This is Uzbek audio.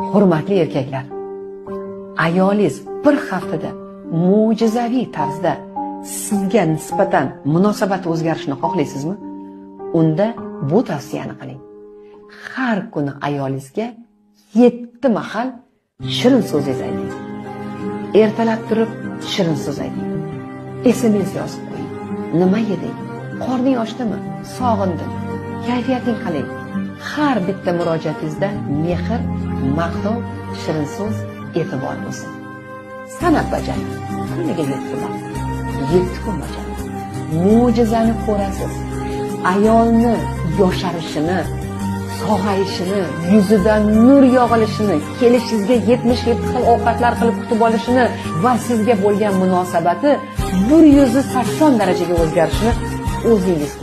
Hurmatli erkaklar, ayolingiz bir haftada mo'jizaviy tarzda sizga nisbatan munosabati o'zgarishini xohlaysizmi? Unda bu tavsiyani qiling. Har kuni ayolingizga 7 mahal shirin so'zingiz ayting. Ertalab turib shirin so'z ayting. SMS yozib qo'ying. Nima yeding? Qorning ochdimi? Sog'indim. Kayfiyating qalay? Har bitta murojaatingizda mehr, maqtov, shirin so'z, e'tibor bo'lsin. Sanab bajaring. Kuniga 7 marta. 7 kun bajaring. Mo'jizani ko'rasiz. Ayolni yosharishini, sog'ayishini, yuzidan nur yog'ilishini, kelishingizga 77 xil ovqatlar qilib kutib olishini va sizga bo'lgan munosabati 180 darajaga o'zgarishini o'zingiz ko'rasiz.